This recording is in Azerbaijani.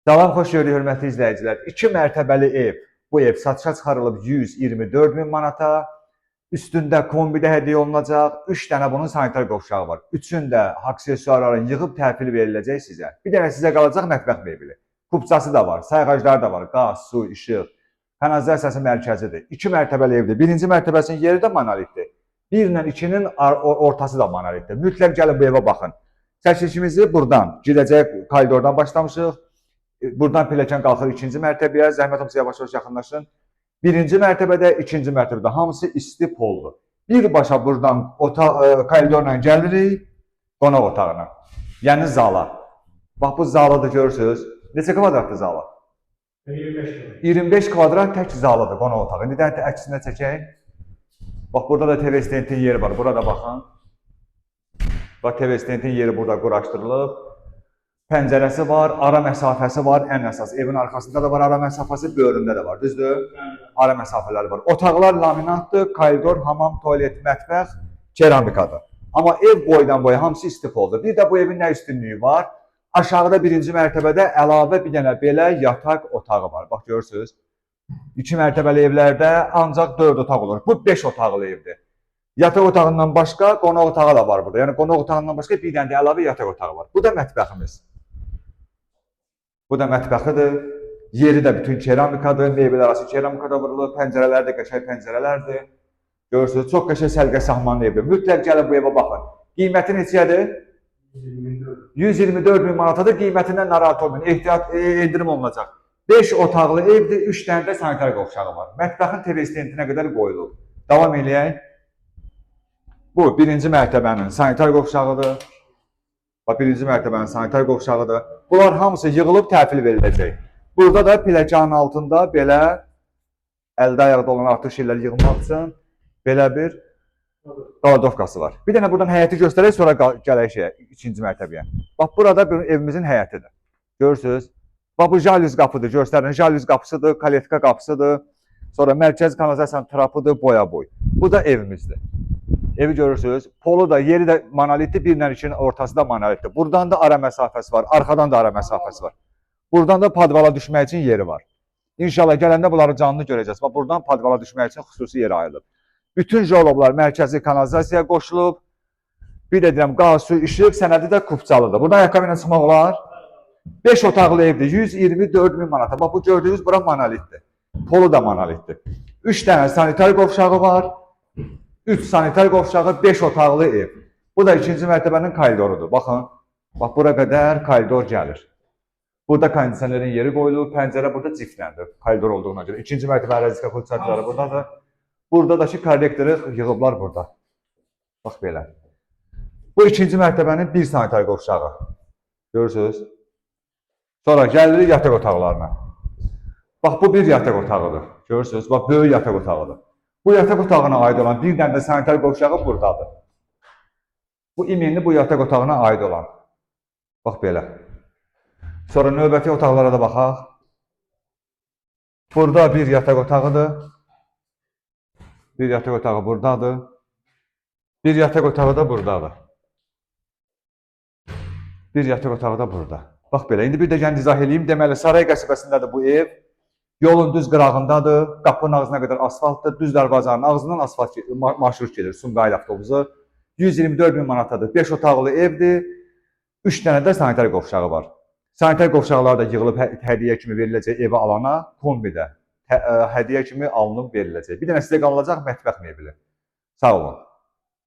Salam, xoş gördük hörmətli izləyicilər. 2 mərtəbəli ev. Bu ev satışa çıxarılıb 124 min manata. Üstündə kombi də hədiyyə olunacaq. 3 dənə bunun sanitar qovşağı var. Üçün də aksesuarların yığıb təhvil veriləcək sizə. Bir dənə sizə qalacaq mətbəx mebeli. Kupçası da var, sayğacları da var, qaz, su, işıq. Kanalizasiyası mərkəzidir. 2 mərtəbəli evdir. Birinci mərtəbəsinin yeri də monolitdir. 1 ilə 2-nin ortası da monolitdir. Mütləq gəlin bu evə baxın. Çəkilişimizi buradan, girəcək koridordan başlamışıq. Buradan pilləkən qalxır ikinci mərtəbəyə. Zəhmət olmasa yavaş-yavaş yaxınlaşın. Birinci mərtəbədə, ikinci mərtəbədə hamısı isti poldur. Birbaşa buradan koridorla gəlirik qonaq otağına. Yəni zala. Bax bu zalı da görürsüz. Neçə kvadratdır zala? 25 kvadrat. 25 kvadrat tək zalıdır qonaq otağı. İndi də əksinə çəkək. Bax burada da TV stendin yeri var. Burada baxın. Bax TV stendin yeri burada quraşdırılıb. Pəncərəsi var, ara məsafəsi var, ən əsas evin arxasında da var ara məsafəsi, böyründə də var, düzdür? Ara məsafələri var. Otaqlar laminatdır, koridor, hamam, tualet, mətbəx keramikadır. Amma ev boydan boya hamısı istipoldur. Bir də bu evin nə üstünlüyü var? Aşağıda birinci mərtəbədə əlavə bir dənə belə yataq otağı var. Bax görürsüz. 2 mərtəbəli evlərdə ancaq 4 otaq olur. Bu 5 otaqlı evdir. Yataq otağından başqa qonaq otağı da var burada. Yəni qonaq otağından başqa bir dənə də əlavə yataq otağı var. Bu da mətbəximiz. Bu da mətbəxidir. Yeri də bütün keramikadır, mebel arası keramikada vurulur, pəncərələr də qəşəng pəncərələrdir. Görürsünüz, çox qəşəng səliqə sahmanlı evdir. Mütləq gəlin bu evə baxın. Qiyməti neçədir? 124. 124 min manatadır. Qiymətindən narahat olmayın. Ehtiyat endirim olunacaq. 5 otaqlı evdir, 3 dənə də sanitar qovşağı var. Mətbəxin TV stendinə qədər qoyulub. Davam eləyək. Bu birinci mərtəbənin sanitar qovşağıdır. Bax birinci mərtəbənin sanitar qovşağıdır. Bunlar hamısı yığılıb təhvil veriləcək. Burada da pilləkənin altında belə əldə ayaqda olan artıq şeylər yığmaq üçün belə bir qaladovkası var. Bir dənə buradan həyəti göstərək, sonra gələk şeyə, ikinci mərtəbəyə. Bax burada bir evimizin həyətidir. Görürsüz? Bax bu jalüz qapıdır, göstərin. Jalüz qapısıdır, kaletka qapısıdır. Sonra mərkəz kanalizasiyanın trapıdır, boya boy. Bu da evimizdir. Evi görürsüz. Polu da, yeri də monolitdir, 1 ilə 2-nin ortası da monolitdir. Buradan da ara məsafəsi var, arxadan da ara məsafəsi var. Buradan da padvala düşmək üçün yeri var. İnşallah gələndə bunları canlı görəcəksiniz. Bax buradan padvala düşmək üçün xüsusi yer ayrılıb. Bütün joloblar mərkəzi kanalizasiyaya qoşulub. Bir də deyirəm, qaz, su, işıq sənədi də kupçalıdır. Buradan ayaqqabı ilə çıxmaq olar. 5 otaqlı evdir, 124 min manata. Bax bu gördüyünüz bura monolitdir. Polu da monolitdir. 3 dənə sanitar qovşağı var. 3 sanitar qovşağı, 5 otaqlı ev. Bu da ikinci mərtəbənin koridorudur. Baxın, bax bura qədər koridor gəlir. Burada kondisionerin yeri qoyulub, pəncərə burada cifləndir, koridor olduğuna görə. İkinci mərtəbə ərazisi xulçarları buradadır. Burada da ki, kollektoru yığıblar burada. Bax belə. Bu ikinci mərtəbənin bir sanitar qovşağı. Görürsünüz? Sonra gəlirik yataq otaqlarına. Bax bu bir yataq otağıdır. Görürsünüz? Bax böyük yataq otağıdır. Bu yataq otağına aid olan bir dənə də sanitar qovşağı buradadır. Bu iminli bu yataq otağına aid olan. Bax belə. Sonra növbəti otaqlara da baxaq. Burada bir yataq otağıdır. Bir yataq otağı buradadır. Bir yataq otağı da buradadır. Bir yataq otağı da burada. Bax belə. İndi bir də gəlin izah eləyim. Deməli, Saray qəsəbəsindədir bu ev. Yolun düz qırağındadır. Qapının ağzına qədər asfaltdır. Düz darvazanın ağzından asfalt marşrut gedir. Sumqayıt avtobusu. 124 min manatadır. 5 otaqlı evdir. 3 dənə də sanitar qovşağı var. Sanitar qovşaqlar da yığılıb hədiyyə kimi veriləcək evə alana, kombidə hədiyyə kimi alınıb veriləcək. Bir dənə sizə qalacaq mətbəx mebeli. Sağ olun.